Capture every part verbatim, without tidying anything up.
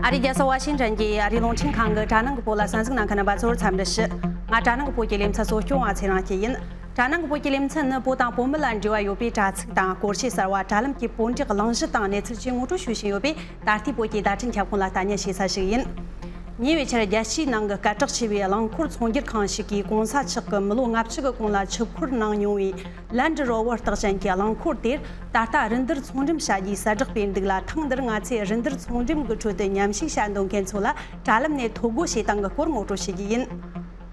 ཨ་རིའི་རྒྱལ་ས་ཝ་ཤིང་ཊོན་གྱི་ཨ་རིའི་རླུང་འཕྲིན་ཁང་གི་དྲ་ནང་གི་བོད་ལ་གསན་གཟིགས་གནང་མཁན་རྣམ་པ་ཚོར་འཚམས་འདྲི་ཞུ། ང་དྲ་ནང་གི་བོད་ཀྱི་ལེ་ཚན་གཙོ་སྐྱོང་བ་ཚེ་རིང་སྐྱིད་ཡིན། དྲ་ནང་གི་བོད་ཀྱི་ལེ་ཚན་ནི་བོད་དང་བོད་མི་ལ་འབྲེལ་བ་ཡོད་པའི་དྲ་ཚིགས་དང་སྐོར་བཤད་གསར་བ། དྲ་ལམ་གྱི་བོད་འབྲེལ་གླེང་གཞི་དང་གནས་ཚུལ་བཅས་ངོ་སྤྲོད་ཞུ་བཞིན་ཡོད་པའི་ད་ལྟའི་བོད་ཀྱི་བརྡ་འཕྲིན་ཁྱབ་ཁོངས་ལ་ལྟ་ཉན་བྱེད་ས་ཞིག་ཡིན། ཉེ་བའི་ཆར་རྒྱལ་སྤྱིའི་ནང་གི་སྐད་གྲགས་ཆེ་བའི་རླངས་འཁོར་ཚོང་སྒྱུར་ཁང་ཞིག་གིས་གོང་ས་མཆོག་གིས་མི་ལོ་ལྔ་བཅུ་གི་གོང་ལ་ཆིབས་བསྒྱུར་གནང་མྱོང་བའི་Land Rover་རྟགས་ཅན་གྱི་རླངས་འཁོར་དེར་ད་ལྟ་རིན་བསྡུར་ཚོང་འགྲེམས་བྱ་རྒྱུའི་གསལ་བསྒྲགས་སྤེལ་འདུག་ལ། ཐེངས་འདིར་ང་ཚོས་རིན་བསྡུར་ཚོང་འགྲེམས་ཀྱི་ཁྲོད་དུ་མཉམ་ཞུགས་བྱ་འདོད་མཁན་ཚོ་ལ་དྲ་ལམ་ནས་ཐོ་འགོད་བྱེད་སྟངས་ཀྱི་སྐོར་ངོ་སྤྲོད་བྱེད་རྒྱུ་ཡིན།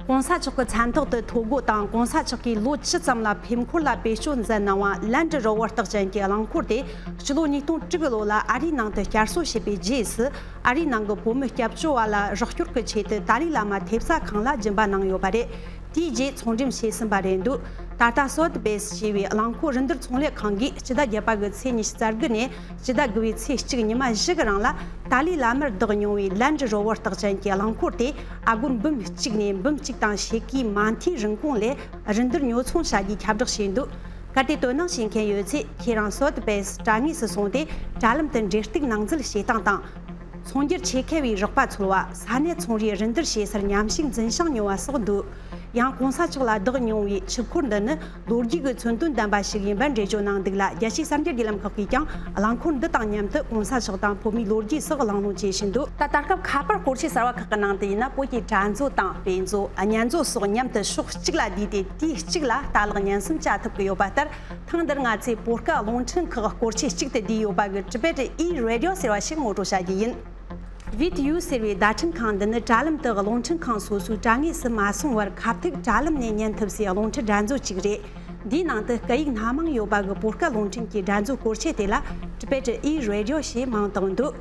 གོང་ས་མཆོག་གི་མཚན་ཐོག་ཏུ་ཐོ་འགོད་དང་། གོང་ས་མཆོག་གིས་ལོ་བཅུ་ཙམ་ལ་ཕེབས་འཁོར་ལ་བེད་སྤྱོད་མཛད་གནང་བ་Land Rover་རྟགས་ཅན་གྱི་རླངས་འཁོར་དེ་སྤྱི་ལོ་ཉིས་སྟོང་དྲུག་གི་ལོ་ལ་ཨ་རིའི་ནང་དུ་བསྐྱར་གསོ་བྱས་པའི་རྗེས་སུ། ཨ་རིའི་ནང་གི་བོད་མི་སྐྱབས་བཅོལ་བ་ལ་རོགས་སྐྱོར་གྱི་ཆེད་དུ་ཏཱ་ལའི་བླ་མ་ཐེབས་རྩ་ཁང་ལ་སྦྱིན་པ་གནང་ཡོད་པ་རེད། དེའི་རྗེས་ཚོང་འགྲེམས་བྱས་ཟིན་པ་རེད་འདུག་ད་ལྟ་Sotheby's་ཞེས་པའི་རླངས་འཁོར་རིན་བསྡུར་ཚོང་ལས་ཁང་གིས་སྤྱི་ཟླ་བརྒྱད་པ་གི་ཚེས་ཉི་ཤུ་རྩ་དགུ་ནས་སྤྱི་ཟླ་དགུ་པའི་ཚེས་གཅིག་ཉི་མ་བཞི་གི་རིང་ལ་ཏཱ་ལའི་བླ་མར་བདག་མྱོང་བའི་Land Rover་རྟགས་ཅན་གྱི་རླངས་འཁོར་དེ་ཨ་སྒོར་འབུམ་གཅིག་ནས་འབུམ་གཅིག་དང་ཕྱེད་ཀའི་མ་མཐའི་རིན་གོང་ལས་རིན་བསྡུར་ཉོ་ཚོང་བྱ་རྒྱུའི་ཁྱབ་བསྒྲགས་བྱས་འདུག་གལ་ཏེ་དོ་སྣང་བྱེད་མཁན་ཡོད་ཚེ། ཁྱེད་རང་Sotheby's་དྲ་ངོས་སུ་སོང་སྟེ་དྲ་ལམ་དུ་འབྲེལ་གཏུག་ནང་འཛུལ་བྱེད་སྟངས་དང་། ཚོང་སྒྱུར་ཆེད་མཁས་པའི་རོགས་པ་འཚོལ་བ། ས་གནས་ཚོང་རའི་རིན་བསྡུར་བྱེད་སར་མཉམ་ཞུགས་འཛིན་བྱང་ཉོ་བ་སོགས་འདུག་ཡང་གོང་ས་མཆོག་ལ་བདག་མྱོང་བའི་ཆིབས་འཁོར་འདི་ནི་ལོ་རྒྱུས་ཀྱི་མཚོན་དོན་ལྡན་པ་ཞིག་ཡིན་པར་འགྲེལ་བརྗོད་གནང་འདུག་ལ། རྒྱལ་སྤྱིའི་གསར་འགྱུར་བརྒྱུད་ལམ་ཁག་གིས་ཀྱང་རླངས་འཁོར་འདི་དང་མཉམ་དུ་གོང་ས་མཆོག་དང་བོད་མིའི་ལོ་རྒྱུས་སོགས་གླེང་སློང་བྱེད་བཞིན་འདུག་ད་ལྟ་སྐབས་ཁ་པར་སྐོར་ཆའི་གསར་བ་ཁག་གི་ནང་དུ་ཡིན་ན། བོད་ཀྱི་དྲ་མཛོད་དང་དཔེ་མཛོད། བརྙན་མཛོད་སོགས་མཉམ་དུ་ཕྱོགས་གཅིག་ལ་བསྡུས་ཏེ་དུས་གཅིག་ལ་ལྟ་ཀློག་ཉན་གསུམ་བྱ་ཐུབ་ཀྱི་ཡོད་པ་ལྟར། ཐེངས་འདིར་ང་ཚོས་བོད་སྐད་རླུང་འཕྲིན་ཁག་སྐོར་ཆས་གཅིག་ཏུ་བསྡུས་ཡོད་པ་གི་Tibet E-Radio་ཟེར་བ་ཞིག་ངོ་སྤྲོད་བྱ་རྒྱུ་ཡིན། བི་ཏི་ཡུ་ཟེར་བའི་བརྡ་འཕྲིན་ཁང་འདི་ནི་དྲ་ལམ་དུ་རླུང་འཕྲིན་ཁང་སོ་སོའི་དྲ་ངོས་སུ་མ་སོང་བར། ཁ་ཐུག་དྲ་ལམ་ནས་ཉན་ཐུབ་སའི་རླུང་འཕྲིན་དྲ་མཛོད་ཅིག་རེད། འདིའི་ནང་དུ་སྐད་ཡིག་སྣ་མང་ཡོད་པ་གི་བོད་སྐད་རླུང་འཕྲིན་གྱི་དྲ་མཛོད་སྐོར་ཆས་དེ་ལ་Tibet E-Radio ཞེས་མིང་བཏགས་འདུག་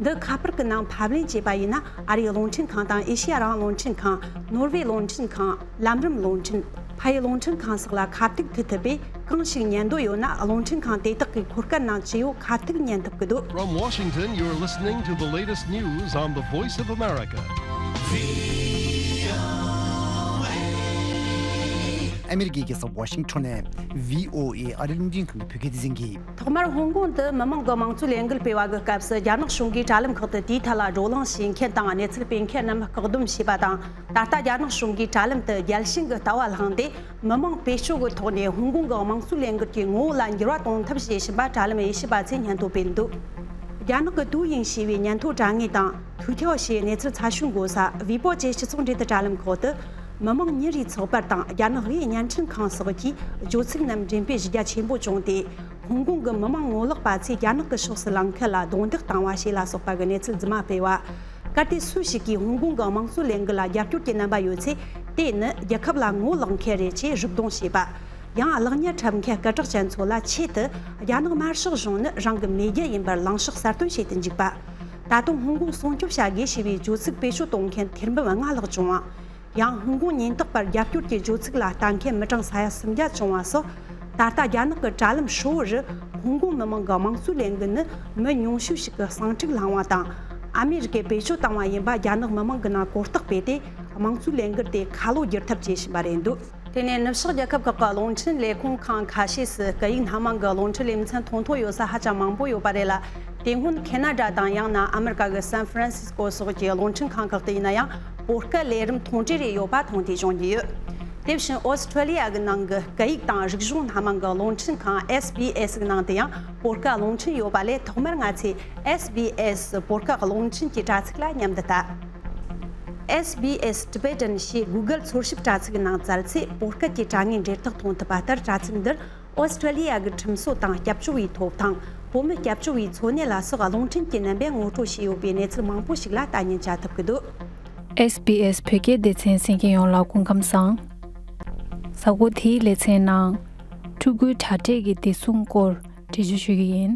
འདི་ཁ་པར་གྱི་ནང་ཕབ་ལེན་བྱས་པ་ཡིན་ན། ཨ་རིའི་རླུང་འཕྲིན་ཁང་དང་ཨེ་ཤེ་ཡ་རང་དབང་རླུང་འཕྲིན་ཁང་། ནོར་ཝེ་རླུང་འཕྲིན་ཁང་། ལམ་རིམ་རླུང་འཕྲིན། ཕ་ཡུལ་རླུང་འཕྲིན་ཁང་སོགས་ལ་ཁ་ཐུག་མཐུད་ཐུབ་པས། གང་ཞིག་ཉན་འདོད་ཡོད་ན་རླུང་འཕྲིན་ཁང་དེ་དག་གི་འཁོར་སྐར་ནང་ཇི་ཡོད་ཁ་ཐུག་ཉན་ཐུབ་ཀྱི་འདུག From Washington, you're listening to the latest news on the Voice of America. ཨ་མེ་རི་ཀའི་རྒྱལ་ས་ཝ་ཤིང་ཊོན་ནས་བྷི་ཨོ་ཨེ་ཨ་རིའི་རླུང་འཕྲིན་ཁང་གི་བོད་སྐད་སྡེ་ཚན་གྱིས། ཐོག་མར་ཧོང་ཀོང་དུ་མི་མང་གི་དམངས་གཙོའི་ལས་འགུལ་སྤེལ་བ་གི་སྐབས་སུ། རྒྱ་ནག་གཞུང་གིས་དྲ་ལམ་ཁག་ཏུ་དེའི་ཐད་ལ་བགྲོ་གླེང་བྱེད་མཁན་དང་གནས་ཚུལ་སྤེལ་མཁན་རྣམས་བཀག་སྡོམ་བྱས་པ་དང་། ད་ལྟ་རྒྱ་ནག་གཞུང་གིས་དྲ་ལམ་དུ་རྒྱལ་ཞེན་གྱི་ལྟ་བ་བསླངས་ཏེ། མི་མང་བེད་སྤྱོད་ཀྱི་ཐོག་ནས་ཧོང་ཀོང་གི་དམངས་གཙོའི་ལས་འགུལ་གྱི་ངོ་བོ་ལ་འགྱུར་བ་གཏོང་ཐབས་བྱེད་བཞིན་པ་དྲ་ ལམ་དབྱེ་ཞིབ་པ་ཚོས་སྙན་ཐོ་སྤེལ་འདུག་རྒྱ་ནག་གི་ཏུའུ་ཡིང་ཞེས་པའི་སྙན་ཐོ་དྲ་ངོས་དང་། ཐུའུ་ཐའོ་ཞེས་གནས་ཚུལ་ཚ་ཤོས་འགོད་ས་ཝི་པོ་བཅས་སྤྱི་ཚོགས་འབྲེལ་མཐུད་དྲ་ལམ་ཁག་ཏུ། མི་མང་ཉིན་རེའི་ཚགས་པར་དང་རྒྱ་ནག་དབུས་བརྙན་འཕྲིན་ཁང་སོགས་ཀྱིས་བརྗོད་ཚིག་རྣམས་འགྲེམས་སྤེལ་གཞི་རྒྱ་ཆེན་པོ་བྱུང་སྟེ། ཧོང་ཀོང་གི་མི་མང་ངོ་ལོག་པ་ཚོས་རྒྱ་ནག་གི་ཕྱོགས་སུ་ལངས་མཁན་ལ་རྡུང་རྡེག་བཏང་བ་ཞེས་ལ་སོགས་པ་གི་གནས་ཚུལ་རྫུན་མ་སྤེལ་བ། གལ་ཏེ་སུ་ཞིག་གིས་ཧོང་ཀོང་གི་དམངས་གཙོའི་ལས་འགུལ་ལ་རྒྱབ་སྐྱོར་གྱི་རྣམ་པ་ཡོད་ཚེ། དེ་ནི་རྒྱལ་ཁབ་ལ་ངོ་ལོག་མཁན་རེད་ཅེས་རུབ་རྡུང་བྱས་པ། ཡང་གློག་བརྙན་འཁྲབ་མཁན་སྐད་གྲགས་ཅན་ཚོ་ལ་ཆེད་དུ་རྒྱ་ནག་དམར་ཤོག་གཞུང་ནི་རང་གི་མེས་རྒྱལ་ཡིན་པར་ལངས་ཕྱོགས་གསལ་སྟོན་བྱེད་དུ་འཇུག་པ། ད་དུང་ཧོང་ཀོང་སྲུང་སྐྱོབ་བྱ་དགོས་ཞེས་པའི་བརྗོད་ཚིག་བེད་སྤྱོད་གཏོང་མཁན་ཐེར་འབུམ་ལྔ་ལྷག་བྱུང་བ། ཡང་ཧོང་ཀོང་ཉེན་རྟོག་པར་རྒྱབ་སྐྱོར་གྱི་བརྗོད་ཚིག་ལ་ལྟ་མཁན་མི་གྲངས་ས་ཡ་སུམ་བརྒྱ་བྱུང་བ་སོགས། ད་ལྟ་རྒྱ་ནག་གི་དྲ་ལམ་ཧྲིལ་བོ་རུ་ཧོང་ཀོང་མི་མང་གི་དམངས་གཙོའི་ལས་འགུལ་ནི་མི་ཉུང་ཤོས་ཤིག་གི་གསང་འཁྲུག་བསླངས་བ་དང་། ཨ་མེ་རི་ཀས་བེད་སྤྱོད་བཏང་བ་ཡིན་པ་རྒྱ་ནག་མི་མང་གི་ནང་གོ་རྟོགས་སྤེལ་ཏེ། དམངས་གཙོའི་ལས་འགུལ་དེ་ཁ་ལོ་བསྒྱུར་ཐབས་བྱེད་བཞིན་པ་རེད་འདུག་དེ་ནས་ནུབ་ཕྱོགས་རྒྱལ་ཁབ་ཁག་གི་རླུང་འཕྲིན་ལས་ཁུངས་ཁང་ཁ་ཤས་སུ་སྐད་ཡིག་སྣ་མང་གི་རླུང་འཕྲིན་ལེ་ཚན་ཐོན་ཐོས་ཡོད་ས་ཧ་ཅང་མང་པོ་ཡོད་པ་རེད་ལ། དེ་སྔོན་ཁེ་ན་ཌ་དང་ཡང་ན་ཨ་མེ་རི་ཀ་གི་སན་ཧྥ་རན་སིས་ཀོ་སོགས་ཀྱི་རླུང་འཕྲིན་ཁང་ཁག་ཏུ་ཡིན་ན་ཡང་། བོད་སྐད་ལས་རིམ་མཐོང་གྲོལ་རེ་ཡོད་པ་མཐོང་ཐོས་བྱུང་གི་ཡོད། དེ་བཞིན་ཨོ་སི་ཁྲུ་ལི་ཡ་གི་ནང་གི་སྐད་ཡིག་དང་རིག་གཞུང་སྣ་མང་གི་རླུང་འཕྲིན་ཁང་ཨེས་བི་ཨེས་གི་ནང་དུ་ཡང་བོད་སྐད་རླུང་འཕྲིན་ཡོད་པ་ལས། ཐོག་མར་ང་ཚོས་ཨེས་བི་ཨེས་བོད་སྐད་རླུང་འཕྲིན་གྱི་དྲ་ཚིགས་ལ་མཉམ་དུ་ལྟ། ཨེས་བི་ཨེས་ཊི་བེ་ཊན་ཞེས་གུ་གལ་འཚོལ་ཞིབ་དྲ་ཚིགས་ནང་བཙལ་ཚེ། བོད་སྐད་ཀྱི་དྲ་ངོས་འབྲེལ་ཐག་མཐོང་ཐུབ་པ་ལྟར། དྲ་ཚིགས་འདིར་ཨོ་སི་ཁྲུ་ལི་ཡ་གི་ཁྲིམས་སྲོལ་དང་སྐྱབས་བཅོལ་བའི་ཐོབ་ཐང་། བོད་མི་སྐྱབས་བཅོལ་བའི་འཚོ་གནས་ལ་སོགས་རླུང་འཕྲིན་གྱི་རྣམ་པས་ངོ་སྤྲོད་བྱས་ཡོད་པའི་གནས་ཚུལ་མང་པོ་ཞིག་ལ་ལྟ་ཉན་བྱ་ཐུབ་ཀྱི་འདུག་ཨེས་བི་ཨེས་བོད་སྐད་སྡེ་ཚན་གསན་མཁན་ཡོངས་ལ་སྐུ་ཁམས་བཟང་། གཟའ་འཁོར་དེའི་ལེ་ཚན་ནང་ཕྲུ་གུའི་དྲ་སྦྲེལ་གྱི་བདེ་སྲུང་སྐོར་འགྲེལ་བརྗོད་ཞུ་གི་ཡིན།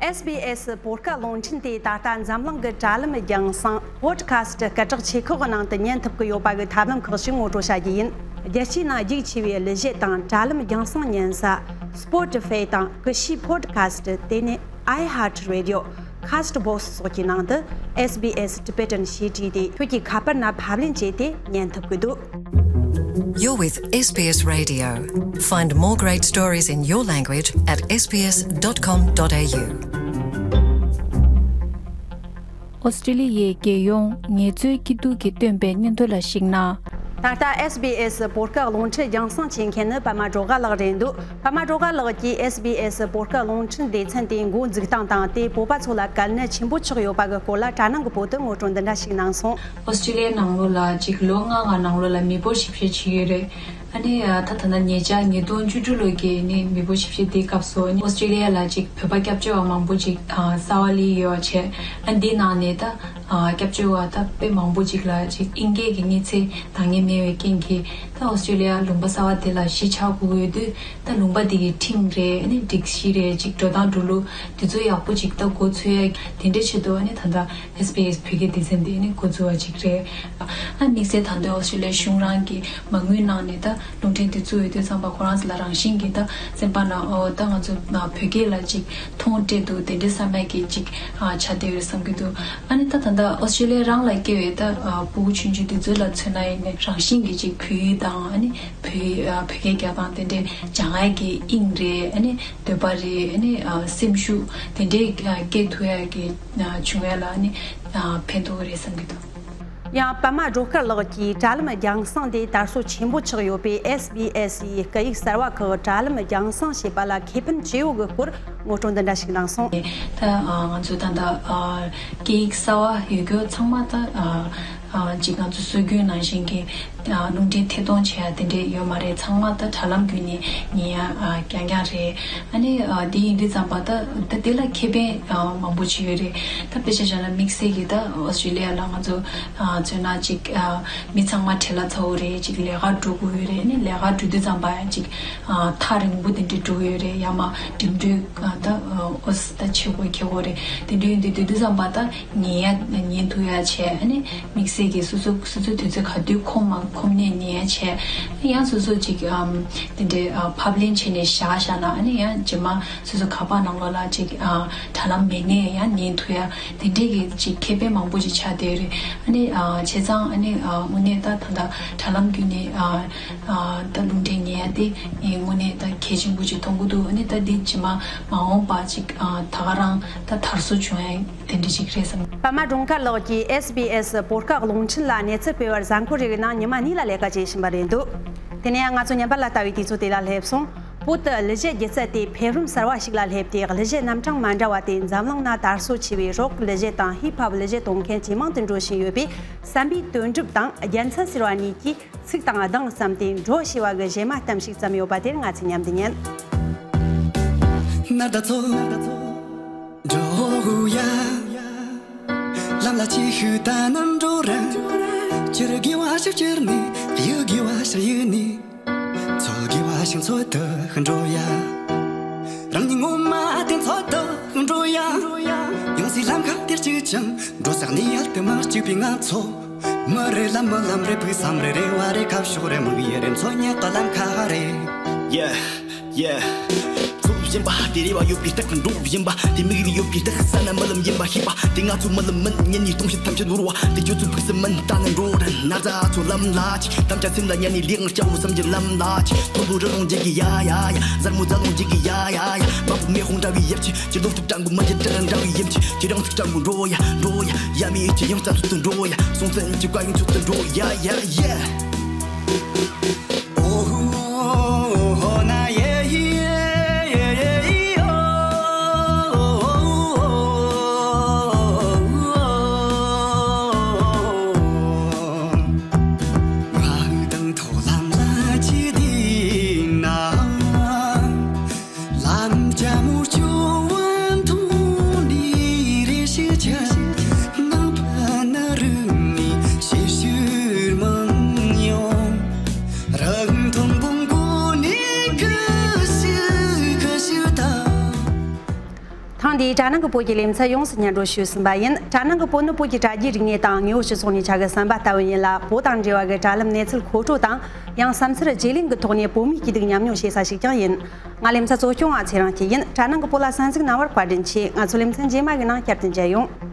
ཨེས་བི་ཨེས་བོད་སྐད་རླུང་འཕྲིན་དེ་ད་ལྟ་འཛམ་གླིང་གི་དྲ་ལམ་རྒྱང་སྲིང་Podcast་སྐད་གྲགས་ཆེ་ཁག་གི་ནང་དུ་ཉན་ཐུབ་ཀྱི་ཡོད་པ་གི་ཐབས་ལམ་ཁག་ཅིག་ངོ་སྤྲོད་བྱ་རྒྱུ་ཡིན། རྒྱལ་སྤྱིའི་ནང་རྒྱུགས་ཆེ་བའི་གླུ་གཞས་དང་དྲ་ལམ་རྒྱང་སྲིང་ཉན་ས་Spotify་དང་ཀུ་ཤུ་Podcast། དེ་ནས་iHeartRadio། Castbox་སོགས་ཀྱི་ནང་དུ་ཨེས་བི་ཨེས་ཊི་བེ་ཊན་ཞེས་བྲིས་ཏེ་ཁྱོད་ཀྱི་ཁ་པར་ན་ཕབ་ལེན་བྱས་ཏེ་ཉན་ཐུབ་ཀྱི་འདུག You're with S B S Radio. Find more great stories in your language at S B S dot com dot A U. ཨོ་སི་ཀྲི་ལི་ཡའི་རྒྱལ་ཡོངས་ངལ་རྩོལ་སྐྱིད་སྡུག་གིས་བཏོན་པའི་སྙན་ཐོ་ལ་གཞིགས་ན། ད་ལྟ་ཨེས་བི་ཨེས་བོད་སྐད་རླུང་འཕྲིན་རྒྱང་སྲིང་བྱེད་མཁན་ནི་པདྨ་སྒྲོལ་དཀར་ལགས་རེད་འདུག་པདྨ་སྒྲོལ་དཀར་ལགས་ཀྱིས་ཨེས་བི་ཨེས་བོད་སྐད་རླུང་འཕྲིན་སྡེ་ཚན་དེའི་འགོ་འཛུགས་སྟངས་དང་། དེས་བོད་པ་ཚོ་ལ་གལ་གནད་ཆེན་པོ་ཆགས་ཡོད་པ་གི་སྐོར་ལ་དྲ་ནང་གི་བོད་དུ་ངོ་སྤྲོད་འདི་འདྲ་ཞིག་གནང་སོང་། ཨོ་སི་ཀྲི་ལི་ཡའི་ནང་ལོགས་ལ་ཅིག་ལོ་ལྔ་ལྔ་ནང་ལོགས་ལ་མི་འབོར་ཞིབ་བཤེར་བྱེད་ཀྱི་ཡོད་རེད། ཨ་ནི་ད་ད་ལྟ་ཉེ་ཆར་ཉིས་སྟོང་བཅུ་དྲུག་ལོའི་གི་ནི་མི་འབོར་ཞིབ་བཤེར་དེའི་སྐབས་སུ་ཨ་ནི་ཨོ་སི་ཀྲི་ལི་ཡ་ལ་ཅིག་བོད་པ་སྐྱབས་བཅོལ་བ་མང་པོ་ཅིག་གསར་བ་སླེབས་ཡོད་བྱས། ཨ་འདིའི་ནང་ནས་ད་སྐྱབས་བཅོལ་བ་ད་དཔེ་མང་པོ་ཅིག་ལ་ཅིག་ཨིན་སྐད་ཀྱི་མི་ཚེ་འདང་ངེས་མེད་པའི་རྐྱེན་གྱིས་ད་ཨོ་སི་ཀྲི་ལི་ཡ་ལུང་པ་གསར་བ་དེ་ལ་གཞིས་ཆགས་དགོས་ཀྱི་ཡོད་དུས། ད་ལུང་པ་དེ་གི་ཁྲིམས་རེད། ཨ་ནི་སྒྲིག་གཞི་རེད། ཅིག་འགྲོ་སྟངས་འགྲོ་ལུགས་དེ་ཚོ་ཡག་པོ་ཅིག་ད་འགོ་ཚུགས་ཡ་དེ་འདྲ་ཆེད་དུ་ཨ་ནི་ད་ལྟ་ཨེས་བི་ཨེས་བོད་སྐད་སྡེ་ཚན་དེ་ནི་འགོ་བཙུགས་པ་ཅིག་རེད། ཨ་དམིགས་བསལ་ད་ལྟ་ཨོ་སི་ཀྲི་ལི་ཡའི་གཞུང་རང་གི་མ་དངུལ་ནང་ནས་ད་རླུང་འཕྲིན་དེ་བཙུགས་ཡོད་དུས་ཙམ་པ་ཁོ་རང་ཚོ་ལ་རང་བཞིན་གྱིས་ད་སེམས་པ་ནང་ཨོ་ད་ང་ཚོ་བོད་སྐད་ལ་ཅིག་མཐོང་སྤྲད་འདུག་དེ་འདྲའི་བསམ་ཡ་གི་ཅིག་ཆགས་བསྡད་ཡོད་བསམ་གྱི་འདུག་ཨ་ནི་ད་ད་ལྟ་ཨོ་སི་ཀྲི་ལི་ཡ་རང་ལ་སྐྱེས་པའི་ད་ཕྲུ་གུ་ཆུང་ཆུང་དེ་ཚོ་ལ་མཚོན་ན་ཡིན་ནའི་རང་བཞིན་གྱིས་ཅིག་བོད་ཡིག་དང་ཨ་ནི་བོད་བོད་སྐད་རྒྱག་སྟངས་དེ་འདྲའི་སྦྱང་ཡ་གི་དབྱིངས་རེད། ཨ་ནི་འདོད་པ་རེད། ཨ་ནི་སེམས་ཤུགས་དེ་འདྲའི་སྐྱེ་ཐུབ་ཡ་གི་བྱུང་ཡ་ལ་ནི་ཕན་ཐོགས་རེད་བསམ་གྱི་འདུག་ཡང་པདྨ་སྒྲོལ་དཀར་ལགས་ཀྱིས་དྲ་ལམ་རྒྱང་སྲིང་དེ་དར་སྲོལ་ཆེན་པོ་ཆགས་ཡོད་པས། ཨེས་བི་ཨེས་ཡི་སྐད་ཡིག་གསར་བ་ཁག་དྲ་ལམ་རྒྱང་སྲིང་བྱེད་པ་ལ་ཁེ་ཕན་ཅི་ཡོད་ཀྱི་སྐོར་ངོ་སྤྲོད་འདི་འདྲ་ཞིག་གནང་སོང་། ད་ང་ཚོ་ད་ལྟ་སྐད་ཡིག་གསར་བ་ཡོད་རྒྱུ་ཚང་མ་ད། ཅིག་ང་ཚོ་སྲོལ་རྒྱུན་ནང་བཞིན་གྱི་རླུང་འཕྲིན་ཐད་གཏོང་བྱེད་ཡ་དེ་འདྲས་ཡོད་མ་རེད། ཚང་མ་ད་དྲ་ལམ་བརྒྱུད་ནས་ཉན་ཡ་རྐྱང་རྐྱང་རེད། ཨ་ནི་དེ་ཡིན་དུས་ཙམ་པ་ད་ད་དེ་ལ་ཁེ་ཕན་མང་པོ་ཅིག་ཡོད་རེད། ད་དཔེ་ཆ་བཞག་ན་དམིགས་བསལ་གྱི་ད་ཨོ་སི་ཀྲི་ལི་ཡ་ལ་ང་ཚོ་མཚོན་ན་ཅིག་མི་ཚང་མ་བྲེལ་བ་ཚ་བོ་རེད། ཅིག་ལས་ཀ་འགྲོ་དགོས་ཡོད་རེད། ཨ་ནི་ལས་ཀ་འགྲོ་དུས་ཙམ་པ་ཡང་ཅིག་ཐག་རིང་པོ་དེ་འདྲས་འགྲོ་གི་ཡོད་རེད། ཡང་མ་འགྲིམ་འགྲུལ་ད་ཨོ་སི་ད་བྱེད་དགོས་ཁེལ་དགོས་རེད། དེ་འདྲས་ཡིན་དུས་དེ་དུས་ཙམ་པ་ད། ཉན་ཡ་ཉན་ཐུབ་ཡ་བྱས། ཨ་ནི་དམིགས་བསལ་གྱི་སོ་སོ་སོ་སོའི་དུས་ཚོད་ག་དུས་ཁོམ་མ་ཁོམ་ནས་ཉན་ཡ་བྱས། ཡང་སོ་སོ་ཅིག་ཨམ་དེ་འདྲའི་ཨ་ཕབ་ལེན་བྱས་ནས་བཞག་བཞག་ན། ཨ་ནི་ཡང་རྗེས་མ་སོ་སོ་ཁ་པར་ནང་ལོགས་ལ་ཅིག་ཨ་དྲ་ལམ་མེད་ནས་ཡང་ཉན་ཐུབ་ཡ་དེ་འདྲའི་གི་ཅིག་ཁེ་ཕན་མང་པོ་ཅིག་ཆགས་བསྡད་རེད། ཨ་ནི་ཨ་བྱས་ཙང་ཨ་ནི་ཨ་དངོས་གནས་ད་ད་ལྟ་དྲ་ལམ་བརྒྱུད་ནས་ཨ་ཨ་ད་རླུང་འཕྲིན་ཉན་ཡ་དེ་ངས་དངོས་གནས་ད་གལ་ཆེན་པོ་ཅིག་མཐོང་གི་འདུག་ཨ་ནི་ད་འདི་རྗེས་མ་མ་འོངས་པ་ཅིག་ཨ་ད་ག་རང་ད་དར་སྲོལ་བྱུང་ཡ། དེ་འདྲ་ཞིག་རེད་བསམ། པདྨ་སྒྲོལ་དཀར་ལགས་ཀྱིས་ཨེས་བི་ཨེས་བོད་སྐད་རླུང་འཕྲིན་ལ་གནས་ཚུལ་སྤེལ་བར་གཟའ་འཁོར་རེ་རེའི་ནང་ཉི་མ་གཉིས་ལ་ལས་ཀ་བྱེད་བཞིན་པ་རེད་འདུག་དེ་ནས་ང་ཚོ་ཉམས་པ་ལ་ལྟ་བའི་དུས་ཚོད་དེ་ལ་སླེབས་སོང་། བོད་དུ་གླུ་གཞས་སྒྱུ་རྩལ་དེ་འཕེལ་རིམ་གསར་བ་ཞིག་ལ་སླེབས་ཏེ། གླུ་གཞས་རྣམ་གྲངས་མ་འདྲ་བ་སྟེ། འཛམ་གླིང་ན་དར་སྲོལ་ཆེ་བའི་རོག་གླུ་གཞས་དང་ཧིབ་ཧོབ་གླུ་གཞས་གཏོང་མཁན་ཇེ་མང་དུ་འགྲོ་བཞིན་ཡོད་པས། བསམ་པའི་དོན་གྲུབ་དང་རྒྱལ་མཚན་ཟེར་བ་གཉིས་ཀྱིས། ཚིག་དང་གདངས་བསམ་སྟེ་འགྲོ་ཞེས་པ་གི་གཞས་མ་གཏམ་ཞིག་བརྩམས་ཡོད་པ་དེར་ང་ཚོས་མཉམ་དུ་ཉན། ནར་ད་ཚོ་འགྲོ་ཡ། ལམ་ལ་ཅི་ཤུ་ད་ནམ་འགྲོ་ར། ཁྱེར་དགེ་བ་ཞིག་ཁྱེར་ནི། གཡུག་དགེ་བ་ཞིག་གཡུག་ནི། འཚོལ་དགེ་བ་ཞིག་འཚོལ་དུ་འགྲོ་ཡ། རང་ཉིད་ངོ་མ་དེ་འཚོལ་དུ་འགྲོ་ཡ། ཡོང་སའི་ལམ་ཁ་དེར་གཅིག་ཀྱང་འགྲོ་ས་ནི་ཡལ་དུ་མ་གཅིག་པའི་ང་ཚོ། མི་རེ་ལ་རྨི་ལམ་རེ། ཕུགས་བསམ་རེ། རེ་བ་རེ། ཁ་ཕྱོགས་རེ། དམིགས་ཡུལ་རེ། འཚོལ་སྙེག་གི་ལམ་ཁ་རེ། Yeah, yeah. འཚོལ་བཞིན་པ་དེ་རེ་བ་ཡོད་པའི་རྟགས། འགྲོ་བཞིན་པ་དེ་དམིགས་ཡུལ་ཡོད་པའི་རྟགས། ས་ན་རྨི་ལམ་ཡིན་པ་ཤེས་པ་དེ་ང་ཚོ་རྨི་ལམ་མིན། ཉིན་གཉིས་སྟོང་ཕྱིར་ཐམས་ཅད་ནོར་བ་དེ་ཁྱོད་ཚོའི་ཕུགས་བསམ་མིན། ད་ནི་འགྲོ་རན་ན་རྫ་ཚོ་ལམ་ལ་ཅི། དམ་བཅའ་སེམས་ལ་ཉར་ནས། ལས་ངན་སྐྱ་བོ་བསམ་གྱི་ལམ་ལ་ཅི། མཐོན་པོ་རི་ལུང་འཇིག་གི་ཡ་ཡ་ཡ། གཟར་མོ་རྫ་ལུང་འཇིག་གི་ཡ་ཡ་ཡ། མ་བུ་མེ་ཧོང་འདྲ་བའི་ཡབ་ཆེ། ཁྱེད་ལོ་ཐུབ་སྤྲང་པོ་མ་ཁྱེད་སྤྲང་འདྲ་བའི་ཡེམ་ཆེ། ཁྱེད་རང་ཚུགས་སྤྲང་པོ་འགྲོ་ཡ་འགྲོ་ཡ། ཡ་མི་ཡེ་ཆེ་ཡང་རྩ་ཚུགས་དུ་འགྲོ་ཡ། སོང་ཚན་གྱི་བཀའ་ཡང་ཚུགས་དུ་འགྲོ་ཡ་ཡ་ཡ། ཐེངས་འདིའི་དྲ་ནང་གི་བོད་ཀྱི་ལེ་ཚན་ཡོངས་སུ་སྙན་སྒྲོན་ཞུས་ཟིན་པ་ཡིན། དྲ་ནང་གི་བོད་ནི་བོད་ཀྱི་དྲ་རྒྱའི་རིག་གནས་དང་དངོས་པོ་སྤྱི་ཚོགས་གཉིས་ཆ་གི་ཟམ་པ་ལྟ་བུ་ཡིན་ལ། བོད་དང་འབྲེལ་བ་གི་དྲ་ལམ་གནས་ཚུལ་མཁོ་སྤྲོད་དང་། ཡང་བསམ་ཚུལ་བརྗེ་ལེན་གྱི་ཐོག་ནས་བོད་མིའི་སྐྱིད་སྡུག་མཉམ་མྱོང་བྱེད་ས་ཞིག་ཀྱང་ཡིན། ང་ལེ་ཚན་གཙོ་སྐྱོང་བ་ཚེ་རིང་སྐྱིད་ཡིན། དྲ་ནང་གི་བོད་ལ་གསན་གཟིགས་གནང་བར་བཀའ་དྲིན་ཆེ། ང་ཚོ་ལེ་ཚན་རྗེས་མ་གི་ནང་བསྐྱར་དུ་མཇལ་ཡོང་།